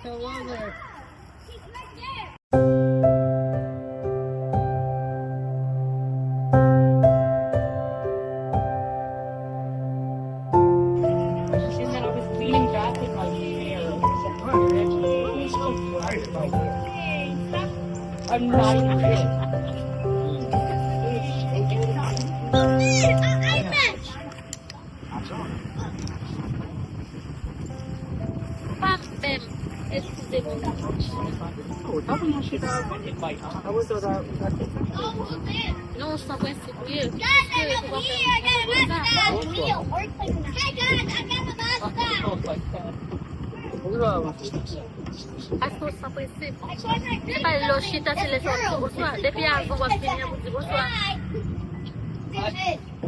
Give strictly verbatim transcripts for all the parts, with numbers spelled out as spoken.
Pa menm. Eskize mwen. Non, san prensip ou ye. Eskize mwen. Paske w san prensip. Se pa lè w chita, se lè sa w ap di bonswa. Depi avan w ap vini an pou di bonswa.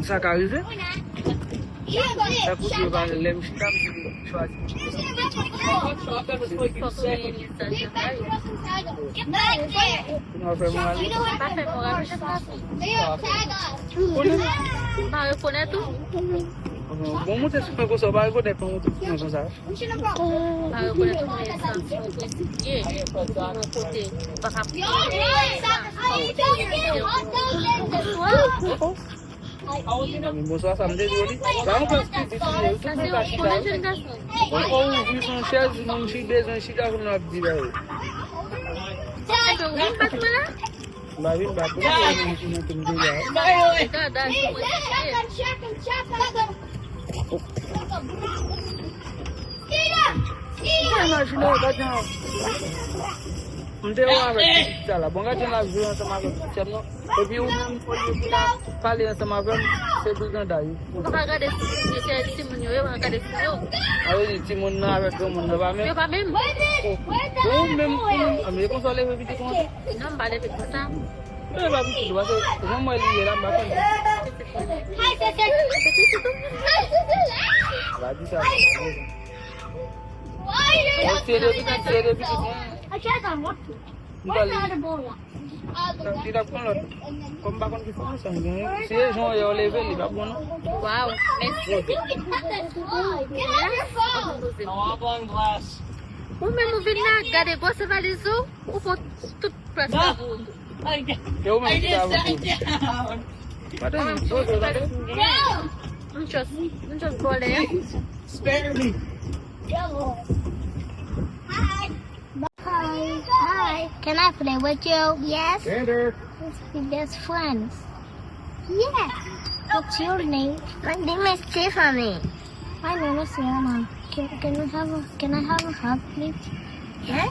Sa ka rive? Sa koute yo pa lè m chita, m di chwazi. Fòk ou gen lizaj nan kay ou. Pou nou fè moral. Pa fè moral, chèf la. Konnen? Pa rekonèt ou. Bon, monte sou mwen konsa, pa rekonèt mwen monte sou mwen konsa. Pa rekonèt ou, men sa se yon prensip ye. Yon kote ou pa ka. Bonswa. Men bonswa, sa m te di w li. Ba yon plas pitit li ye, tout moun ka chita. Ou, ou ouvri son chèz, moun ki bezwen chita, pou nou ap di bagay. Epi ou vin bat mwen la? M pa vin bat ou, se moun ki montre m deja. Gad, gad, gad, gad. Mwen imajine w, gad jan m te wè avèk pitit sa la. Bon, gad jan l ap jwe ansanm avèk pitit sa m nan. Epi ou menm, olye pou ta pale ansanm avè m, se brigandaj. Ou pa gade sou, se timoun yo ye, ou pa gade sou yo. A, yo di timoun nan avèk granmoun nan pa menm. Yo pa menm. Ou, ou menm, ou menm, a, men e konsa w leve pitit ou an tou? Non, m pa leve konsa. E pa pitit ou, paske jan m wè li ye la, m pa konnen. Pa di sa. Se de pitit, se de pitit. M pral. Li t ap pran lòt. Kòm m pa konn ki fòmasyon m genyen, si e jan w ye w leve, li p ap bon non. Waw, mèsi. Ou menm ou vin la, gade gwosè valiz ou, ou pran tout plas la pou ou tou. E ou menm ki ta avè w? Pa tande, bozo, tande. M just, m just vòlè. Spare me. Hi. Hi. Hi. Can I play with you? Yes. Hey there. Let's be best friends. Yeah. What's your name? My name is Tiffany. My name is Yana. Can, can we have a, can I have a hug, please? Yeah.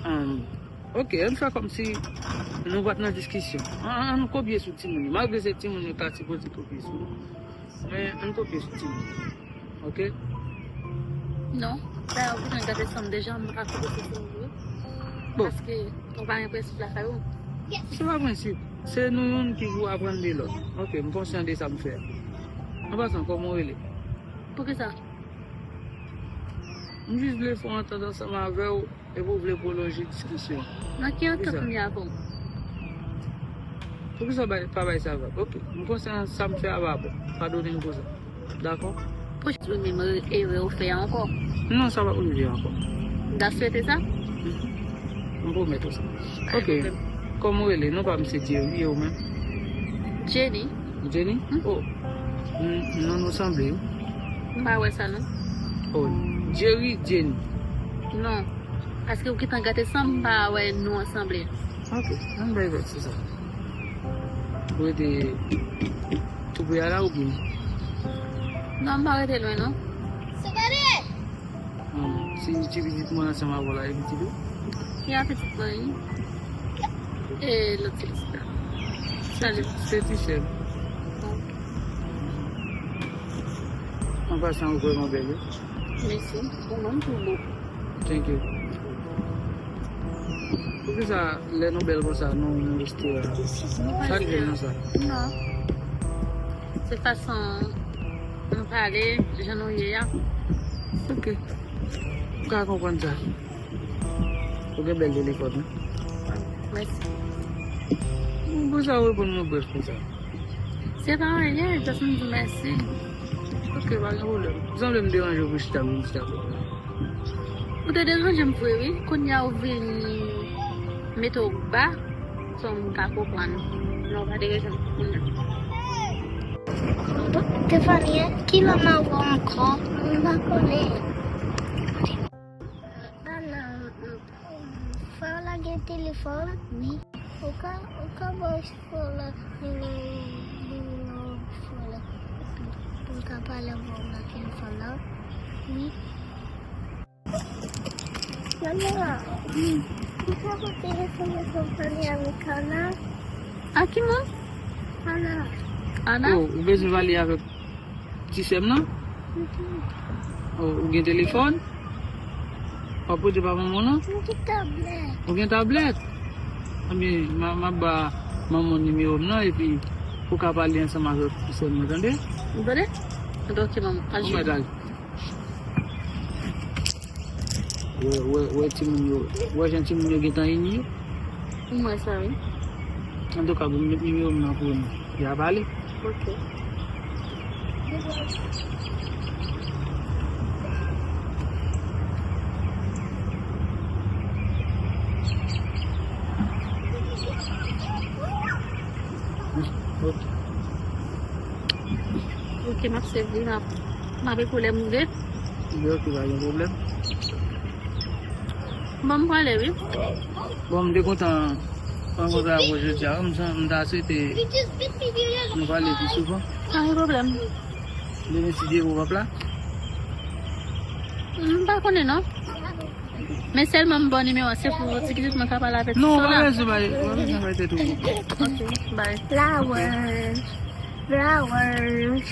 Ahn, oke, ann fè kòmsi nou pa t nan diskisyon. Ann, ann, ann kopye sou timoun yo. Malgre se timoun yo ta sipoze kopye sou yo. Men, ann kopye sou timoun yo. Oke? Non. Dayè, ou konnen gade san m deja, m pa ka kopye sou timoun yo. Bon. Paske ou pa gen prensip lakay ou. Se pa prensip. Se nou youn ki pou aprann de lòt. Oke, m konsyan de sa m fè a. An pasan, kòman w rele? Poukisa? M jis vle fè yon antant ansanm avè w, epi w vle pwolonje diskisyon. Nan ki antant m ye avè w? Poukisa w bay, pa bay sa vag? Oke, m konsyan sa m fè a pa bon. Padone m pou sa. Dakò? Pou jis ou menm erè ou fè a ankò. Non, sa p ap rive ankò. M ta swete sa? M pwomèt ou sa. Oke. Kòman w rele? Non pa m se Jerry, e ou menm? Jenny. Jenny? Hmm? Oh, n- non nou sanble wi. M pa wè sa non. Oh, Jerry, Jenny. Non. Paske ou gentan gate san m pa wè nou ansanble. Ok, ann bay vèt se sa. Ou rete tou pre a la oubyen? Non, m pa rete lwen non. Hum, se ti pitit mwen ansanm avè w la, e pitit ou? Ki a pitit mwen wi. E lòt ti pitit la. Salut. Se ti sè m. An pasan, ou vrèman bèl wi. Mèsi. Ou menm tou bèl. Thank you. Poukisa lè nou bèl konsa nou nou reste la? Sa k gen nan sa? Non. Se fason nou pale, jan nou ye a. Ok. M ka konprann sa. Ou gen bèl telefòn wi. Mèsi. Poukisa ou reponn mwen brèf konsa? Se pa anyen, just m di mèsi. Ok, pa gen pwoblèm. Ou sanble m deranje w pou chita pou m chita pou. Ou te deranje m vre wi. Kounye a ou vin mete w ba. San m ka konprann. Non, ou pa deranje m kounye a. Stefanie, kilè m a wè w ankò? M pa konnen. Ana, frè w la gen telefòn? Wi. Ou ka, ou ka ba frè w la nimewo, nimewo frè w la pou m ka pale avè w nan telefòn nan? Wi. Manman, ou ka pote enfòmasyon pale avèk Ana? A ki moun? Ana. Ana? Oh, ou bezwen pale avèk ti sè m nan? Mhm. Oh, ou gen telefòn? W ap pote pa manman w non? Mwen gen tablèt. Ou gen tablèt? Ebyen, m a, m ap ba manman w nimewo m nan, epi pou w ka pale ansanm avèk ti sè m nan, tande? Ou tande? Tande, ok, manman. Al jwe. Bon bagay. Wè, wè, wè timoun yo, wè jan timoun yo gentan ini yo. M wè sa, wi. Antouka, bon, m met nimewo m nan pou nou. Y a pale. Ok. Ok. Ok, m ap sèvi, m ap, m ap ekou lè m rive. Yo, ki pa gen pwoblèm. Bon, m prale, wi. Bon, m te kontan rankontre avè w jodi a. M, m ta swete nou pale pi souvan. Pa gen pwoblèm. Demen, si Dye vle, w ap la? M pa konnen, non. Men sèlman m ba w nimewo a, se pou ti pitit mwen ka pale avèk ti sè w la. Non, ou pa bezwen bay, ou pa bezwen bay tèt ou. Ok, bye. Flowers. Flowers.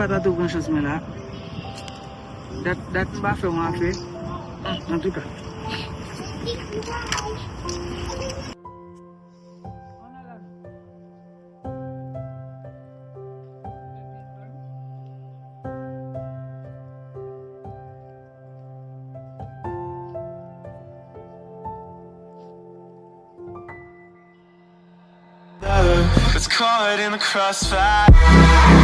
Sa pa twò gran chans mwen la. Dat, dat m pa fè yon afè. Antouka. It's caught in the crossfire.